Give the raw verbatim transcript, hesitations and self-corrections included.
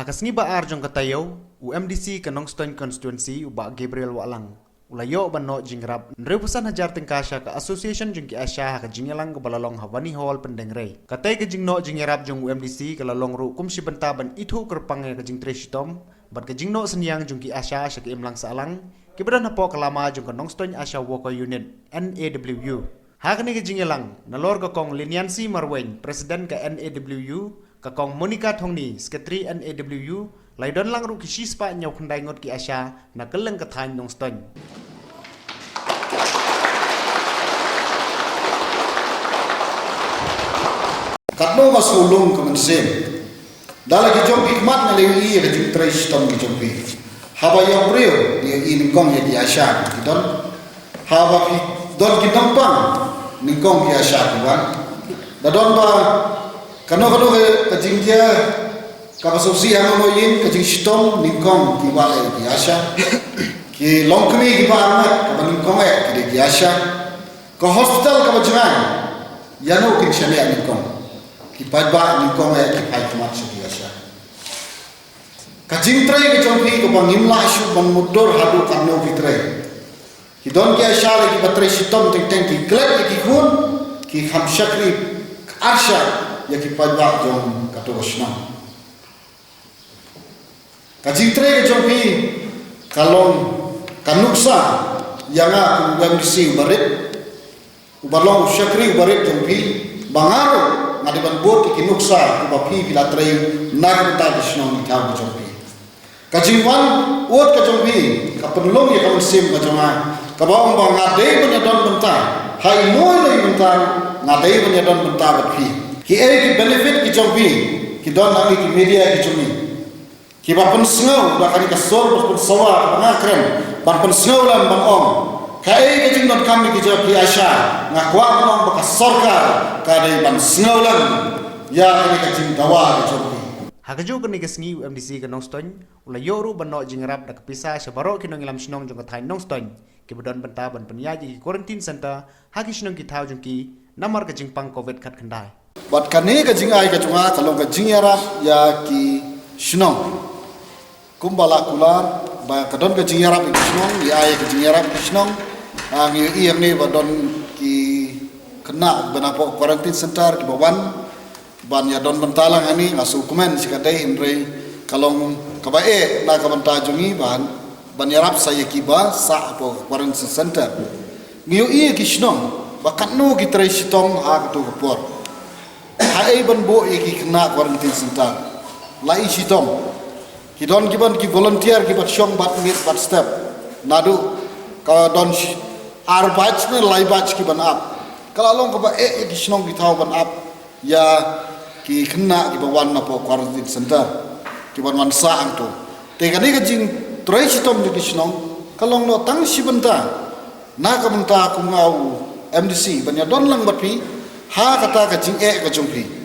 Ka sngi ba ar jong ka taïew, u MDC ka Nongstoiñ Constituency, u Bah Gabriel Wahlang, u la ïoh ban noh jingïarap hynriewphew san hajar tyngka sha ka Association jong ki ASHA ha ka jingïalang kaba la long ha Vani Hall, Pyndengrei. Katei ka jingnoh jingïarap jong u MDC ka la long ruh kum shi bynta ban ithuh kyrpang ïa ka jingtrei shitom bad ka jingnoh synñiang jong ki ASHA sha ka imlang sahlang kiba don hapoh ka lama jong ka Nongstoiñ ASHA Worker Unit, NAWU. Ha kane ka jingïalang, nalor ka Kong Lynniancy Marwein, President ka NAWU, ka Kong Monica Thongni, Secretary NAWU, la ïadon lang ruh ki shispah hynñiewphew khyndai ngut ki ASHA na kylleng ka thaiñ Nongstoiñ. Katno nga sngewlung ka mynsiem. Da la ki jong phi khmat nga la ïohi ïa ka jingtrei shitom ki jong phi. Haba ïoh briew, ïohi nyngkong ïa ki ASHA ki don. Haba phi don ki nongpang, nyngkong ki ASHA ki wan. Da don ba kano kano ka, ka jingjia kaba sngewsih ha kano ïing, ka jingshitom, nyngkong ki wan ïa ki ASHA. Ki longkmie kiba arngut, kaba nyngkong eh ki dei ki ASHA. Ka hospital kaba jngai, ïano kin shaniah nyngkong? Ki paidbah nyngkong eh ki phai khmat sha ki ASHA. Ka jingtrei ka jong phi kaba ngim lah shuh ban mutdur haduh katno phi trei. Ki don ki ASHA la kiba trei shitom teng teng, ki klet ïa ki khun, ki kham shakri arshah ïa ki paidbah jong kato ka shnong. Ka jingtrei ka jong phi ka long ka nuksa ïa nga kum u MDC uba rit, uba long u shakri uba rit jong phi, ba nga ruh nga dei ban bud ïa ki nuksa kiba phi phi la trei na ka bynta ki shnong ki thaw ka jong phi. Ka jingwan ud ka jong phi ka pynlong ïa ka mynsiem ka jong nga, kaba ong ba nga dei ban ïadon bynta ha ino ino i bynta, nga dei ban ïadon bynta bad phi. Kiei ki benefit ki jong phi ki don hangne, ki media ki jong ngi, kiba pynsngew da kane ka sur ba pynsawa kaba nga kren ban pynsngew lem ban ong, kaei ka jingdonkam ïa ki jong ki ASHA? Nga kwah ban ong ba ka sorkar ka dei ban sngew lem ïa kane ka jingdawa ka jong phi. Ha kajuh kane ka sngi, u MDC ka Nongstoiñ u la ïoh ruh ban noh jingïarap da ka pisa sha baroh ki nongïalam shnong jong ka thaiñ Nongstoiñ, kiba don bynta ban pynïaid ïa ki quarantine center ha ki shnong ki thaw jong ki namar ka jingpang Covid khatkhyndai. Bad kane ka jingai ka jong nga ka long ka jingïarap ïa ki shnong. Kumba la kular ba ka don ka jingïarap ïa ki shnong, ïa ai ka jingïarap ïa ki shnong. Ah, ngi ïohi hangne ba don ki khynnah ba na poh quarantine center kiba wan ban ïadon bynta lang hangne, nga sngewkmen shikatdei, hynrei ka long kaba eh na ka bynta jong ngi ban, ban ïarap sa ïa kiba sah hapoh quarantine center. Ngi ïohi ïa ki shnong ba katno ki trei shitom ha kato ka por. Haei ban buh ïa ki khynnah quarantine center? La i shitom. Ki don kiban ki volunteer kiba shong bad miet bad step. Naduh ka don shi-, ar batch ne lai batch kiban ap. Ka la long kaba eh ïa ki shnong ki thaw ban ap ïa ki khynnah kiba wan na poh quarantine center, kiban wan sah hangto. Te kane ka jingtrei shitom jong ki shnong ka long noh tang shi bynta na ka bynta kum nga u MDC ban ïadon lang bad phi ha kata ka jingeh ka jong phi.